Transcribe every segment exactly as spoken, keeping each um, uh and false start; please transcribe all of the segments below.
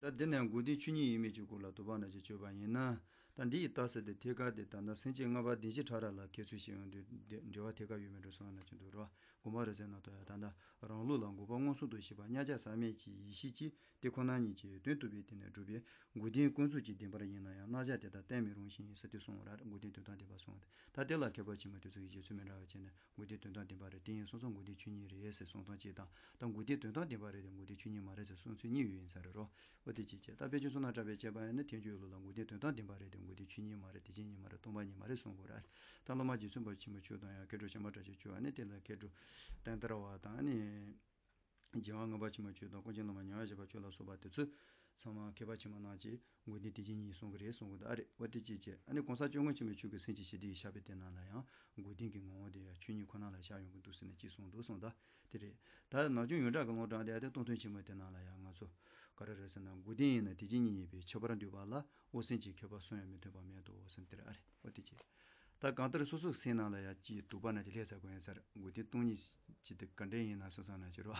ད་འདི་ནས་དགོས་ལྡན་ཆོས་ཉིད་ཡིན་མིན་གྱི་སྐོར་ལ་དོགས་པ་ན་ཅིག་བཅོས་པ་ཡིན་ན། ད་འདི་ཡི་རྟགས་གསལ་དེ་ཐད་ཀར་དེ་ད་ལྟ་སེམས་ཅན་ལྔ་པ་བདེན་བཞི་ཕྲ་རགས་ལ་ཁྱད་ཚུལ་ཞིག་ཡོང་དུས་འདི་འབྲེལ་བ་ཐད་ཀར་ཡོད་མེད་འགྲོ་སོང་ན་ཅི་འདུག་རོ། དགོངས་པ་རེ་ཟེར་ན་ད་ད་ལྟ་རང་ལུགས་ལ་འགོག་པ་མངོན་སུམ་དུ་ཞི་བ་མཉམ་གཞག་ཟག་མེད་ཀྱི་ཡེ་ཤེས་ཀྱིས་དེ་ཁོ་ན་ཉིད་ཀྱི་དོན་རྟོགས་པའི་སྟེང་ནས་སྒྲུབ་པའི་དགོས་ལྡན་ཀུན་རྫོབ་ཀྱི་བདེན་པར་ཡིན་ན་ཡང་རྣམ་གཞག་དེ་དག་གཏན་མེད་རུང་ཞིང་ཟེར་དུས་གསུངས་པ་རེད། དགོས་ལྡན་དོན་དམ་བདེན་པ་གསུངས་ཏེ། ད་དེ་ལ་མཁས་པ་ཆེན་པོ་དེ་ཚོ་གི་བཞེད་ཚུལ་མི་འདྲ་བ་བྱས་ནས། དགོས་ལྡན་དོན་དམ་བདེན་པ་རེད། དེ་ཡིན་སོང་ཙང་དགོས་ལྡན་ཆོས་ཉིད་རེད་ཟེར་གསུང་སྟངས་གཅིག་དང་། ད་དགོས་ལྡན་དོན་དམ་བདེན་པ་རེད་དེ་དགོས་ལྡན་ཆོས་ཉིད་མ་རེད་ཟེར་གསུང་ཚུལ་གཉིས་ཡོད་ཡིན་ས་རེད་རོ། འོ་དེ་ཅིག་བྱས། ད་དཔེ་ཆོས་ཚོགས་རྣམས་གྲགས་པའི་དཔྱད་པ་ཡིན་ན་ཐལ་འགྱུར་ལུགས་ལ་དགོས་ལྡན་དོན་དམ་བདེན་པ་རེད་དེ་དགོས་ལྡན་ཆོས་ཉིད་མ་རེད། དེ་བཞིན་ཉིད་མ་རེད། སྟོང་པ་ཉིད་མ་རེད་གསུང་དགོས་ར། ད་བླ་མ་རྗེ་བཙུན་པ་ཆེན་པོ་མཆོག་དང་ཡང་མཁས་གྲུབ་བྱམས་པ་བཀྲ་ཤིས་མཆོག་ཨ་ནི་དེ་ལ་མཁས་གྲུབ་བསྟན་དར་བ་དང་ཨ་ནི། རྒྱལ་དབང་ལྔ་པ་ཆེན་པོ་མཆོག་དང་ཀུན་མཁྱེན་བླ་མ་ཉེ་བར་བཞུགས་པ་མཆོག་ལ་སོགས་པ་དེ་ཚོས་ཚང་མ་མཁས་པ་ཆེན་པོ་རྣམས་ཀྱིས་དགོས་ལྡན་དེ་བཞིན་ཉིད་གསུང་གི་རེད་གསུང་གི་འདུག་ཨ་རེད། འོ་དེ་ཅིག་བྱས། ཨ་ནི་གོང་ས་སྐྱབས་མགོན་ཆེན་པོ་མཆོག་གིས་སེམས་ཅན་ཞི་བདེ་ཡི་བཤགས་པའི་དེ་ནང་ལ་ཡང་དགོས་ལྡན་གྱི་ངོ་བོ་དེ་ཡང་ཆོས་ཉིད་ཁོ་ན་ལ་བཞག་ཡོང་གི་འདུག་ཟེར་ནས་ཅིག་གསུངས་འདུག་གསུངས་ད་དེ་རེད། ད་ནམ་རྒྱུན་ཡོངས་གྲགས་ཀྱི་ལུང་དྲངས་བསྡད་དེ་སྟོང་ཐུན་ཆེན་མོ་དེ་ནང་ལ་ཡང་ང་ཚོ་ག་རེ་རེད་ཟེར་ན། དགོས་ལྡན་ཡིན་ན་དེ་བཞིན་ཉིད་ཡིན་པས་ཁྱད་པར་འདོད་པ་ལ། འོ་སེམས་ཀྱི་ཁྱད་པར་གསུམ་ཡང་མི་མཐུན་པ་མེད་དོ་ཟེར་དེ་རེད། ཨ་རེད། འོ་དེ་ཅི། ད་གང་ལྟར་སོ་སོའི་སེམས་ནང་ལ་ཡང་ཅིག་དོགས་པ་ན་ཅིག་སླེབས་ཚར་དགོས་ཡིན་ས་རེད། དགོས་ལྡན་སྟོང་ཉིད་ཅིག་དེ་ག་འདྲ་ཡིན་ན་སོ་སོ་ན་ཅི་རོ།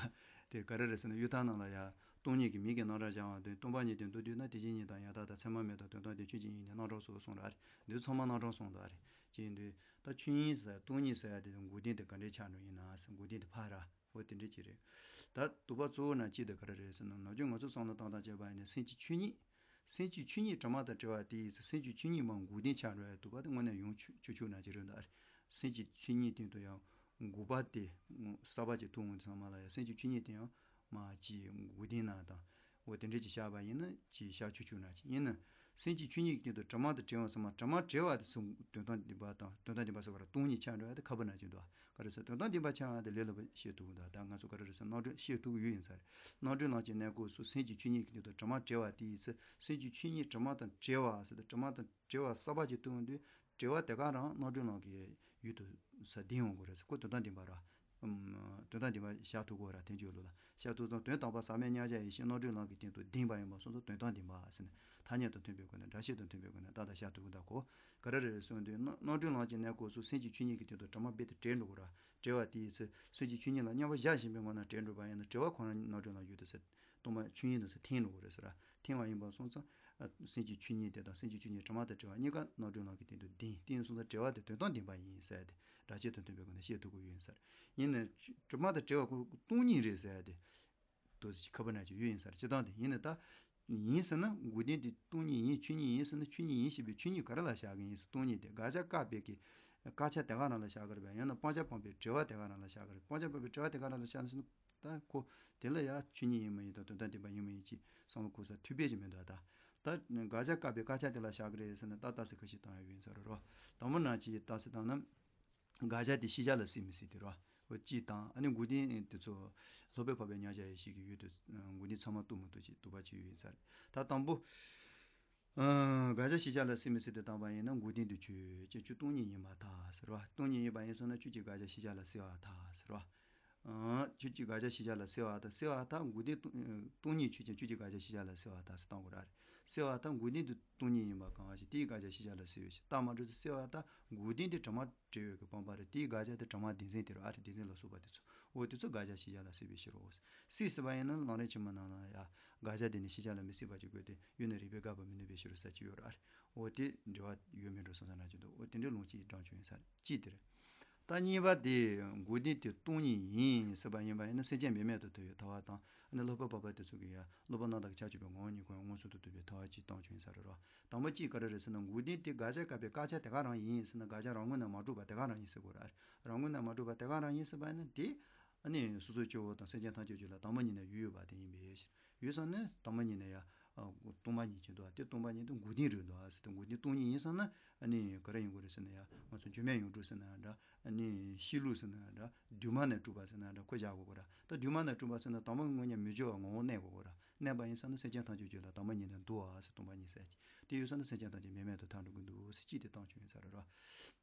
དེ་ག་རེ་རེད་ཟེར་ན་གཡུ་ཐར་ནང་ལ་ཡང་སྟོང་ཉིད་ཀྱི་མིང་གི་རྣམ་གྲངས་སྦྱར་བ་དེ་སྟོང་པ་ཉིད་དེ་མདོར་བསྡུས་ན་དེ་བཞིན་ཉིད་དང་ཡང་དག་དང་མཚན་མ་མེད་དང་དོན་དམ་དེ་ཆོས་ཅན་ཡིན་ནས་རྣམ་གྲངས་སོགས་གསུངས་ར། ཨ་རེད། འདི་ཚང་མ་རྣམ་གྲངས་གསུངས་འདུག་ཨ་རེད། ཅི་ཡིན་དུས་ད་ཆོས་དབྱིངས་ཟེར་སྟོང་ཉིད་ཟེར་ཡ་དེ་དགོས་ལྡན་དེ་ག་འདྲའི་ཆགས་འགྲོ་ཡིན་ན་ཟེར། དགོས་ལྡན་དེ་ཕར་ར། འོ་དེ་འདྲ་ཅིག་རེད། ད་དོགས་པ་གཙོ་བོ་ན་ཅི་དེ་ག་རེ་རེད་ཟེར་ན། ནམ་རྒྱུན་ང་ཚོ་བསམ་བློ་བཏང་སྟངས་བྱས་པ་ཡིན་ན་སེམས་ཀྱི་ཆོས་ཉིད། སེམས་ཀྱི་ཆོས་ཉིད་དྲི་མ་དང་བྲལ་བ་དེ་ཡིན་ཚེ་སེམས་ཀྱི་ཆོས་ཉིད་མར་དགོས་ལྡན་ཆགས་འགྲོ་ཡ་དོགས་པ་དེ་དངོས་གནས་ཡོང་ཆོག་ཆོག་ཆོག་ན་ཅི་རེད་འདུག་ཨ་རེད། སེམས་ཀྱི་ཆོས་ཉིད་སྟེང་དུ་ཡང་དགོས་པ་དེ་གསར་པ་ཅིག་ཐུག་འོང་དུས་ཚང་མ་ལ་ཡང་སེམས་ཀྱི་ཆོས་ཉིད་དེ་ཡང་མར་ཅིག་དགོས་ལྡན་ན་དང་། འོ་དེ་འདྲ་ཅིག་བཞག་པ་ཡིན་ན་ཅིག་བཞག་ཆོག་ཆོག་ན་ཅིག་ཡིན་ན། སེམས་ཀྱི་ཆོས་ཉིད་ཀྱི་སྟེང་དུ་དྲི་མ་དང་བྲལ་བ་ཚང་མ། དྲི་མ་བྲལ་བ་དེ་ཚོ་དོན་དམ་བདེན་པ་དང་། དོན་དམ་བདེན་པ་ཟེར་བ་ར་སྟོང་ཉིད་ཆགས་འགྲོ་ཡ་དེ་ཁག་པོ་ན་ཅིག་འདུག་ག་རེ་ཟེར། དོན་དམ་བདེན་པ་ཆགས་ཡ་དེ་ལས་སླ་པོ་བཤད་ཐུབ་ཀྱི་འདུག་ད་ང་ཚོ་ག་རེ་རེད་ཟེར། རྣམ་གྲོལ་བཤད་ཐུབ་ཀྱི་ཡོད་ཡིན་ས་རེད། རྣམ་གྲོལ་ལམ་གྱི་གནས་སྐབས་སུ་སེམས་ཀྱི་ཆོས་ཉིད་ཀྱི་སྟེང་དུ་དྲི་མ་བྲལ་བ་དེ་ཡིན་ཚེ་སེམས་ཀྱི་ཆོས་ཉིད་དྲི་མ་དང་བྲལ་བ་ཟེར་ཏེ་དྲི་མ་དང་བྲལ་བ་གསར་པ་ཅིག་ཐུག་འོང་དུས་བྲལ་བ་དེ་ག་རང་རྣམ་གྲོལ་ལམ་གྱི་ཡུལ་དུ་ས་ལྡིང་འོང་གི་རེད་ཟེར། ཁོ་དོན་དམ་བདེན་པ་ར། ཨུམ། དོན་དམ་བདེན་པ་བཞག་ཐུབ་ཀྱི་ཡོད་ར། ཐལ་འགྱུར་ལུགས་ལ་བཞག་ཐུབ་ཙང་དོན་དམ་པ་ཟག་མེད་མཉམ་གཞག་ཡེ་ཤེས་རྣམ་གྲོལ་ལམ་གྱི་སྟེང་དུ་ལྡིང་བ་ཡིན་པ་སོང་ཙང་དོན་དམ་བདེན་པ་ཟེར་ནས་ཐ་སྙད་དང་མཐུན་པའི་སྒོ་ནས། སྒྲ་བཤད་དང་མཐུན་པའི་སྒོ་ནས་ཏག་ཏག་བཞག་ཐུབ་ཀྱི་འདུག་གོ། ག་རེ་རེད་ཟེར་དུས་རྣམ་རྣམ་གྲོལ་ལམ་གྱི་གནས་སྐབས་སུ་སེམས་ཀྱི་ཆོས་ཉིད་ཀྱི་སྟེང་དུ་དྲི་མ་རྦད་དེ་བྲལ་འགྲོ་གི་ར། བྲལ་བ་དེ་ཡིན་ཚེ་སེམས་ཀྱི་ཆོས་ཉིད་ལ་མཉམ་པར་བཞག་བཞིན་པའི་ངང་ནས་བྲལ་འགྲོ་བ་ཡིན་ན་བྲལ་བ་ཁོ་རང་རྣམ་གྲོལ་ལམ་ཡུལ་དུ་ཟེར། སྟོང་པ་ཆོས་དབྱིངས་དུ་ཟེར་འཐེན་འགྲོ་གི་རེད་ཟེར་ར། འཐེན་པ་ཡིན་པ་སོང་ཙང་། ཨ། སེམས་ཀྱི་ཆོས་ཉིད་དེ་དང་སེམས་ཀྱི་ཆོས་ཉིད་དྲི་མ་དང་བྲལ་བ་གཉིས་ཀ་རྣམ་གྲོལ་ལམ་གྱི་སྟེང་དུ་ལྡིང་། དེ་ཡིན་སོང་ཙང་བྲལ་བ་དེ་དོན་དམ་བདེན་པ་ཡིན་ཟེར་ཏེ་སྒྲ་བཤད་དང་མཐུན་པའི་སྒོ་ནས་བཤད་ཐུབ་ཀྱི་ཡོད་ཡིན་ས་རེད། ཡིན་ནའི་དྲི་མ་དང་བྲལ་བ་ཁོ་སྟོང་ཉིད་རེད་ཟེར་ཏེ་དོགས་ཟིན་ཁ་པོ་ན་ཅིག་ཡོད་ཡིན་ས་རེད། སྤྱིར་བཏང་དེ་ཡིན་ནའི་ད་ཡིན་ཟེར་ན་དགོས་ལྡན་དེ་སྟོང་ཉིད་ཡིན། ཆོས་ཉིད་ཡིན་ཟེར་ན་ཆོས་ཉིད་ཡིན་ཞེས་པའི་ཆོས་ཉིད་ག་རེ་ལ་བཞག་གི་ཡིན་ཟེར། སྟོང་ཉིད་དེ་དགག་བྱ་བཀག་པའི་གི་དགག་བྱ་དེ་ག་རང་ལ་བཞག་གི་རེད་པས། ཡང་ན་སྤང་བྱ་སྤངས་པའི་བྲལ་བ་དེ་ག་རང་ལ་བཞག་གི་རེད། སྤང་བྱ་སྤངས་པའི་བྲལ་བ་དེ་ག་རང་ལ་བཞག་ན་ཟེར་ན། ད་ཁོ་དེ་ལ་ཡང་ཆོས་ཉིད་ཡིན་མ་ཡིན་དང་དོན་དམ་བདེན་པ་ཡིན་མ་ཡིན་གྱི་བསམ་བློ་འཁོར་ས་དུས་ཕལ་ཆེར་མི་འདུག་ད་ད་དགག་བྱ་བཀག་པའི་དགག་བྱ་དེ་ལ་བཞག་གི་རེད་ཟེར་ན་ད་ལྟ་ཚིག་ཁ་ཤས་བཏང་ཡ་ཡོད་ས་རེད་རོ། དང་པོ་ན་ཅིག་ལྟ་ཚེ་བཏང་ན། དགག་བྱ་དེ་ཤེས་བྱ་ལ་སྲིད་མི་སྲིད་དེ་རོ། འོ་གཅིག་དང་། ཨ་ནི་དགོས་ལྡན་དེ་ཚོ་སློབ་པའི་འཕགས་པའི་མཉམ་གཞག་ཡེ་ཤེས་ཀྱི་ཡུལ་དུ་དགོས་ལྡན་ཚང་མ་གཏུག་མི་གཏུག་ཅིག་དུ་བ་ཅིག་ཡོད་ས་རེད། ད་དང་པོ། ཨ། དགག་བྱ་ཤེས་བྱ་ལ་སྲིད་མི་སྲིད་དེ་བཏང་པ་ཡིན་ན་དགོས་ལྡན་དུ་ཆོས་ཅན་ཆོས་སྟོང་ཉིད་ཡིན་པར་ཐལ་ཟེར་བ། སྟོང་ཉིད་ཡིན་པ་ཡིན་ཟེར་ན་ཆོས་ཀྱི་དགག་བྱ་ཤེས་བྱ་ལ་སྲིད་པར་ཐལ་ཟེར་བ། ཨ། ཆོས་ཀྱི་དགག་བྱ་ཤེས་བྱ་ལ་སྲིད་པར་ཐལ། སྲིད་པར་ཐལ། དགོས་ལྡན་སྟོང་སྟོང་ཉིད་ཆོས་ཅན་ཆོས་ཀྱི་དགག་བྱ་ཤེས་བྱ་ལ་སྲིད་པར་ཐལ་ཟེར་བཏང་དགོས་ར་རེད། སྲིད་པར་ཐལ། དགོས་ལྡན་དུ་སྟོང་ཉིད་ཡིན་པ་གང་ཞིག་དེའི་དགག་བྱ་ཤེས་བྱ་ལ་སྲིད་པའི་ཕྱིར། རྟགས་མ་གྲུབ་ཚེ་སྲིད་པར་ཐལ། དགོས་ལྡན་དེ་དྲི་མ་བྲལ་བའི་གི་སྤངས་པ་རེད། དེའི་དགག་བྱ་དེ་དྲི་མ་སྡེ་ཚན་དེ་རེད། ཨ་རེ་སྡེ་ཚན་ལ་སོགས་པ་དེ་ཚོ། འོ་དེ་ཚོ་དགག་བྱ་ཤེས་བྱ་ལ་སྲིད་པའི་ཕྱིར་རོ། སྲིད་ཟེར་བ་ཡིན་ན་ལམ་རིམ་ཆེན་མོ་ནང་ལ་ཡང་དགག་བྱ་དེ་ནི་ཤེས་བྱ་ལ་མི་སྲིད་པ་ཅིག་དགོས་ཏེ་ཡུལ་ནི་རིགས་པས་དགག་པར་མི་ནུས་པའི་ཕྱིར་རོ་ཟེར་གྱི་ཡོད་རེད། ཨ་རེ་འོ་དེ་འབྲེལ་བ་ཡོད་མེད་འགྲོ་སོང་ས་ན་ཅི་འདུག་འོ་དེ་འདྲའི་ལུང་གཅིག་དྲངས་བྱུང་ཡིན་ས་རེད། གཅིག་དེ་རེད། ད་གཉིས་པ་དེ་དགོས་ལྡན་དེ་སྟོང་ཉིད་ཡིན་ཟེར་བ་ཡིན་པ་ཡིན་ན་སེམས་ཅན་མེད་མེད་དུ་ཐལ་བའི་ཐལ་བ་དང་། ཨ་ནི་སློབ་པ་འཕགས་པ་དེ་ཚོ་གིས་ཡང་སློབ་པ་རྣམ་དག་གི་ཁྱབ་ཆུབ་པའི་ངོ་བོ་ཉིད་ཁོ་ཡང་མངོན་སུམ་དུ་རྟོགས་པའི་ཐལ་བ་གཅིག་བཏང་བྱུང་ཡིན་ས་རེད་རོ། དང་པོ་གཅིག་ག་རེ་རེད་ཟེར་ན་དགོས་ལྡན་དེ་དགག་བྱ་བཀག་པའི་དགག་བྱ་དེ་ག་རང་ཡིན་ཟེར་ན་དགག་བྱ་རང་ངོས་ནས་མ་གྲུབ་པ་དེ་ག་རང་ཡིན་ཟེར་དགོས་ར། རང་ངོས་ནས་མ་གྲུབ་པ་དེ་ག་རང་ཡིན་ཟེར་བ་ཡིན་ན་དེ། ཨ་ནི་སོ་སོའི་སྐྱེ་བོ་དང་སེམས་ཅན་ཐམས་ཅད་ཀྱི་ལ་དང་པོ་ཉིད་ནས་ཡོད་ཡོད་པ་དེ་ཡིན་པའི་ཕྱིར། ཡོད་ཙང་ནི་དང་པོ་ཉིད་ནས་ཡང་སྟོང་པ་ཉིད་ཅན་འདུག་པ། དེ་སྟོང་པ་ཉིད་དེ་དགོས་ལྡན་རེད་འདུག་ཟེར་ཏེ་དགོས་ལྡན་སྟོང་ཉིད་ཡིན་ཙང་ན་ཨ་ནི་ག་རེ་ཡིན་དགོས་རེད་ཟེར་ན་ཡང་ང་ཚོ་འགྱུར་མེད་ཡོངས་གྲུབ་ཟེར་ན་འདྲ། ཨ་ནི་གཤིས་ལུགས་ཟེར་ན་འདྲ། དུས་མ་ནས་གྲུབ་པ་ཟེར་ན་འདྲ། ཁོ་བཞག་དགོས་གོ་ར། ད་དུས་མ་ནས་གྲུབ་པ་ཟེར་ན་དང་པོ་དངོས་གཉེན་མི་སྐྱེ་བ་ངོ་བོ་གནས་དགོས་གོ་ར། གནས་པ་ཡིན་ཙང་ན་སེམས་ཅན་ཐམས་ཅད་ཀྱི་ལ་དང་པོ་ཉིད་ནས་འདུ་བ་ཟེར་སྟོང་པ་ཉིད་ཟེར་གྱི། དེ་ཡོད་ཙང་ན་སེམས་ཅན་ཐམས་ཅད་མེད་མེད་དུ་ཐལ་འགྲོ་གི་འདུག་ཟེར་གཅིག་དེ་བཏང་བྱུང་ཡིན་ས་རེད་ར།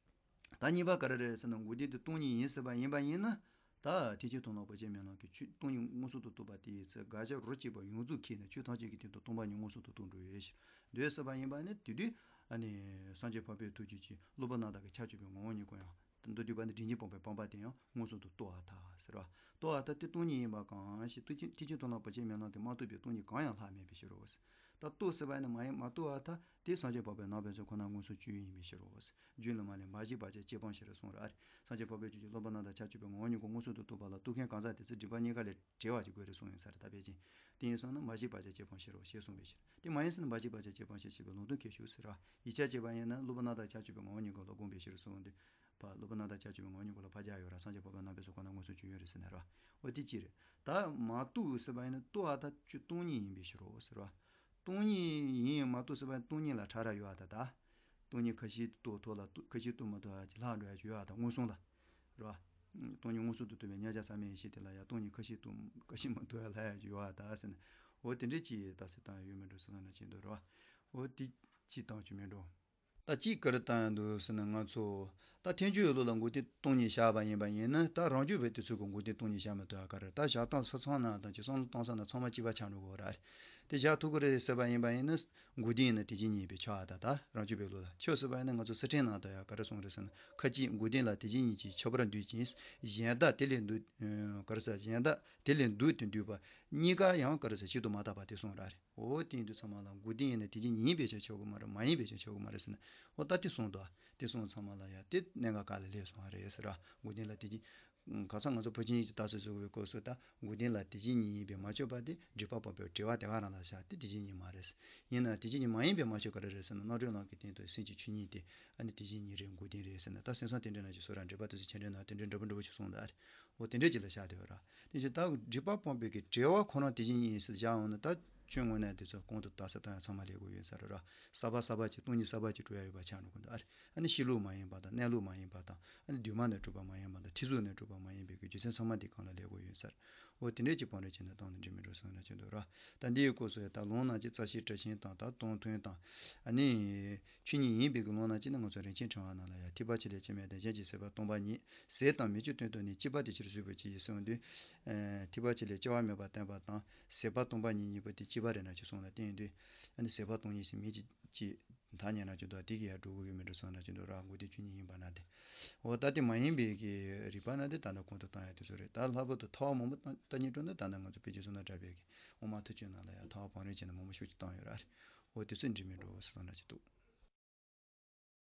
ད་གཉིས་པ་ག་རེ་རེད་ཟེར་ན་དགོས་ལྡན་དེ་སྟོང་ཉིད་ཡིན་ཟེར་བ་ཡིན་པ་ཡིན་ན། ད་ཐེག་ཆེན་མཐོང་ལམ་བར་ཆད་མེད་ལམ་གྱི་ཆོས་སྟོང་ཉིད་མངོན་སུམ་དུ་རྟོགས་པ་དེའི་ཚེ་དགག་བྱ་རོ་གཅིག་པ་ཡོངས་རྫོགས་ཁེགས་ནས་ཆོས་ཐམས་ཅད་ཀྱི་སྟེང་དུ་སྟོང་པ་ཉིད་མངོན་སུམ་དུ་རྟོགས་འགྲོ་བའི་ཕྱིར་འདོད་ཟེར་བ་ཡིན་པ་ནི་དེ་དུས་ཨ་ནི་སངས་རྒྱས་འཕགས་པའི་ཐུགས་རྗེ་ཀྱིས་སློབ་པ་རྣམ་དག་གི་ཁྱབ་ཆུབ་པའི་ངོ་བོ་ཉིད་ཁོ་ཡང་མདོར་བསྡུས་པ་ནི་དྲིན་ཅན་སྤངས་པའི་སྤངས་པ་དེ་ཡང་མངོན་སུམ་དུ་རྟོགས་པར་ཐལ་ཟེར་བ། རྟོགས་པར་ཐལ། དེ་སྟོང་ཉིད་ཡིན་པ་གང་ཞིག་ཐེག་ཆེན་མཐོང་ལམ་བར་ཆད་མེད་ལམ་གྱིས་མ་རྟོགས་པའི་སྟོང་ཉིད་གང་ཡང་ལྷག་མེད་པའི་ཕྱིར་རོ། ད་རྟོགས་ཟེར་བ་ཡིན་ན་མ་ཡིན་མ་རྟོགས་པ་ད་དེ་སངས་རྒྱས་འཕགས་པའི་ནང་པའི་ཚུལ་ཁོ་ན་མངོན་སུམ་སྤྱོད་ཡུལ་ཡིན་པའི་ཕྱིར་རོ། རྒྱུད་བླ་མ་ལས་འབའ་ཞིག་བར་ཆད་བཅས་སྤངས་ཕྱིར་གསུངས་ར། ཨ་རེ། སངས་རྒྱས་འཕགས་པའི་ཆོས་ཀྱི་སློབ་པ་རྣམ་དག་ཁྱབ་བཅུག་པའི་ངོ་བོ་ཉིད་ཀྱང་མངོན་སུམ་དུ་རྟོགས་པ་ལ་རྟོགས་མཁན་གང་ཟག་དེ་ཚོ་སྒྲིབ་པ་གཉིས་ཀ་ལས་བྲལ་བ་ཅིག་དགོས་རེད་གསུངས་ཡོད་ས་རེད། ད་ཕལ་ཆེར་དེ་ཡིན་སོང་ན་འབའ་ཞིག་བར་ཆད་བཅས་སྤངས་ཕྱིར་རོ་ཞེས་གསུངས་པའི་ཕྱིར། དེ་མ་ཡིན་ཟེར་ན་འབའ་ཞིག་བར་ཆད་བཅས་སྤངས་ཕྱིར་ཞེས་པའི་ལུང་དོན་ཁྱད་ཞུགས་ཟེར་ར། ཡིག་ཆ་བྱས་པ་ཡིན་ན་སློབ་པ་རྣམ་དག་ཁྱབ་བཅུག་པའི་ངོ་བོ་ཉིད་ཀྱང་ལ་དགོངས་པའི་ཕྱིར་གསུངས་ཏེ། པ་སློབ་པ་རྣམ་དག་ཁྱབ་བཅུག་པའི་ངོ་བོ་ཉིད་ཀྱང་ལ་ཕར་རྒྱག་ཡོད་ར། སངས་རྒྱས་འཕགས་པའི་ནང་པའི་ཚུལ་ཁོ་ན་མངོན་སུམ་སྤྱོད་ཡུལ་རེད་ཟེར་ན་ར། འོ་དེ་གཅིག་རེད། ད་མ་རྟོགས་ཟེར་བ་ཡིན་ན་རྟོགས་པ་ད་ཆོས་སྟོང་ཉིད་ཡིན་པའི་ཕྱིར་རོ་ཟེར་བ། སྟོང་ཉིད་ཡིན་ཡང་མ་རྟོགས་ཟེར་བ་ཡིན་ན་སྟོང་ཉིད་ལ་ཕྲ་རགས་ཡོད་པ་ད་ད། སྟོང་ཉིད་ཁ་ཤས་རྟོགས་ཐོག་ལ་རྟོགས་ཁ་ཤས་རྟོགས་མ་ཐུབ་པ་ཅིག་ལྷག་འགྲོ་ཡ་ཅིག་ཡོད་པ་ད་མངོན་སུམ་ལ། རོ། སྟོང་ཉིད་མངོན་སུམ་དུ་རྟོགས་པའི་མཉམ་གཞག་ཟབ་མོའི་ཡེ་ཤེས་དེ་ལ་ཡང་སྟོང་ཉིད་ཁ་ཤས་རྟོགས་ཁ་ཤས་མ་རྟོགས་ཡ་ལྷག་ཡ་ཅིག་ཡོད་པ་ད་ཟེར་ན། འོ་དེ་འདྲས་ཅིག་ད་ཟེར་སྟངས་ཡོད་མེད་འགྲོ་ཟེར་ན་ཅིག་འདུག་རོ། འོ་དེ་ཅིག་བཏང་རྒྱུ་མེད་འགྲོ། ད་ཅིག་ག་རེ་བཏང་ཡང་འདུག་ཟེར་ན་ང་ཚོ་ད་ཐལ་འགྱུར་བའི་བློ་ལ་འགོག་བདེན་སྟོང་ཉིད་བཞག་པ་ཡིན་པ་ཡིན་ན། ད་རང་རྒྱུད་པའི་དེ་ཚོ་གི་འགོག་བདེན་སྟོང་ཉིད་བཞག་མི་ཐུབ་པ་ག་རེ། ད་བཞག་སྟངས་ས་མཚམས་ནང་དང་ཅིག་བསམ་བློ་གཏོང་ས་ན་ཚང་མ་གཅིག་པ་ཆགས་འགྲོ་གི་རེད། དེ་བཞག་ཐུབ་ཀྱི་རེད་ཟེར་བ་ཡིན་པ་ཡིན་ན། འགོག་བདེན་ཡིན་ན་དེ་བཞིན་ཉིད་པའི་ཆོས་ཨ་ད་ད་རང་རྒྱུད་པའི་བློ་ལ་ཆོས་ཟེར་བ་ཡིན་ན། ང་ཚོ་སི་ཁྲོན་ནང་དུ་ཡང་ག་རེ་གསུངས་རེད་ཟེར་ན། ཁ་ཅིག་འགོག་བདེན་ལ་དེ་བཞིན་ཉིད་ཀྱིས་ཁྱབ་པར་འདོད་ཅིང་། གཞན་དག་དེ་ལས་འདུ། ག་རེ་ཟེར། གཞན་དག་དེ་ལས་འདུ་སྟེ་འདུས་པ་གཉིས་ཀ་ཡང་ག་རེ་ཟེར་ཇི་ལྟར་མ་དག་པ་དེ་གསུངས་ར་རེད། འོ་དེ་ཡིན་དུས་ཚང་མ་ལ་འགོག་བདེན་ཡིན་ན་དེ་བཞིན་ཉིད་ཡིན་པའི་ཕྱིར་ཆོག་གི་མ་རེད། མ་ཡིན་པའི་ཕྱིར་ཆོག་གི་མ་རེད་ཟེར་ན། འོ་ད་དེ་གསུངས་འདུག་དེ་གསུངས་ཚང་མ་ལ་ཡ་དེ་གནད་འགག་ག་ལ་སླེབས་སོང་བ་རེད་ཟེར་ར། འགོག་བདེན་ལ་དེ་བཞིན། ག་ས་ང་ཚོ་ཕར་ཕྱིན་ཡིན་གྱི་རྟགས་སུ་བཟོ་བའི་སྐབས་སུ་ད་འགོག་བདེན་ལ་དེ་བཞིན་ཉིད་ཡིན་པས་མ་ཆོག་པ་དེ་སྒྲིབ་པ་སྤངས་པའི་འབྲེལ་བ་དེ་ག་རང་ལ་བཞག་སྟེ་དེ་བཞིན་ཉིད་མ་རེད། ཡིན་ན་དེ་བཞིན་ཉིད་མ་ཡིན་པས་མ་ཆོག་ག་རེ་རེད་ཟེར་ན། རྣམ་གྲོལ་ལམ་གྱི་སྟེང་དུ་སེམས་ཀྱི་ཆོས་ཉིད་དེ་ཨ་ནི་དེ་བཞིན་ཉིད་རེད། འགོག་བདེན་རེད་ཟེར་ན། ད་སེམས་བཟང་རྟེན་འབྲེལ་ན་ཅིག་སོ་ར་འགྲེལ་པ་དེ་ཚོ་ཆེ་འདྲ་ན་རྟེན་འབྲེལ་འདྲ་པོ་འདྲ་པོ་ཞིག་གསུངས་འདུག་ཨ་རེ། འོ་དེ་འདྲས་ཅིག་ལ་བཞག་བསྡད་པ་ར། དེ་བཞིན་ད་སྒྲིབ་པ་སྤངས་པའི་གི་འབྲེལ་བ་ཁོ་རང་དེ་བཞིན་ཉིད་ཟེར་བཞག་འོང་ན། ད་ཁྱོད་དངོས་གནས་དེ་ཚོ་གོང་དུ་རྟགས་གསལ་བཏང་ཡ་ཚང་མ་ལས་དགོས་ཡོད་ས་རེད་ར། གསར་པ་གསར་པ་ཅིག་སྟོང་ཉིད་གསར་པ་ཅིག་སྤྲོད་ཡ་ཡོད་པ་ཆགས་འགྲོ་གི་འདུག་ཨ་རེ། ཨ་ནི་གཤིས་ལུགས་མ་ཡིན་པ་དང་། གནས་ལུགས་མ་ཡིན་པ་དང་། ཨ་ནི་འདུས་མ་ནས་གྲུབ་པ་མ་ཡིན་པ་དང་། ཐེར་ཟུག་ནས་གྲུབ་པ་མ་ཡིན་པའི་གི་རྒྱུ་མཚན་ཚང་མ་འདི་སྒང་ལ་ལས་དགོས་ཡོད་ས་རེད། འོ་དེ་འདྲས་ཀྱི་བང་རིམ་བྱས་ནས་བཏང་ན་འགྲིག་མི་འགྲོ་བསམ་ན་ཅི་འདུག་ར། ད་འདི་ཡི་སྐོར་སོགས་ཡང་ད་ལུང་ནང་གི་རྩ་ཤེའི་སྒྲ་ཆེན་དང་། ད་སྟོང་ཐུན་དང་། ཨ་ནི་ཆོས་ཉིད་ཡིན་པའི་གི་ལུང་ནང་གཅིག་ནི་ང་ཚོ་རིན་ཆེན་ཕྲེང་བ་ནང་ལ་ཡང་། ཐེག་པ་ཆེ་ལས་སྐྱེ་མེད་དང་། གཞན་གྱིས་ཟད་པ་སྟོང་པ་ཉིད། ཟད་དང་མི་སྐྱེ་དོན་དུ་ནི། སྐྱེས་པ་དེ་ཕྱིར་བཟོད་པར་བྱེད་ཅེས་གསུངས་དུས། ཨ་ཐེག་པ་ཆེ་ལས་སྐྱེ་བ་མེད་པར་བསྟན་པ་དང་ཟད་པ་སྟོང་པ་ཉིད་གཉིས་པོ་དེ་གཅིག་པ་རེད་ན་ཅིག་གསུངས་ལ་བརྟེན་དུས། ཨ་ནི་ཟད་པ་སྟོང་ཉིད་ཟེར་མི་གཅིག་གཅིག་ད་ཉན་ན་ཅིག་འདུག་དེ་གི་ཡང་འགྲོ་གི་ཡོད་མི་འགྲོ་བསམ་ན་ཅིག་འདུག་ར། འགོག་བདེན་ཆོས་ཉིད་ཡིན་པ་ན་དེ། འོ་ད་དེ་མ་ཡིན་པའི་གི་རིགས་པ་ན་དེ་ད་ལྟ་གོང་དུ་བཏང་ཡ་དེ་ཚོ་རེད། ད་ལྷག་པར་དུ་ཐལ་བ་མང་པོ་བཏང་བཏང་སྙིང་བྲོ་ན། ད་ལྟ་ང་ཚོ་དཔེ་ཆའི་བསོད་ནམས་གྲགས་པའི་གི་དབུ་མ་ཐུགས་བཅུག་ནང་ལ་ཡང་ཐལ་བ་བང་རིམ་བྱས་ནས་མང་པོ་ཞིག་ཅིག་བཏང་ཡོད་ར། འོ་དེ་ཚོ་འགྲིག་མི་འགྲོ་བསམ་ན་ཅིག་འདུག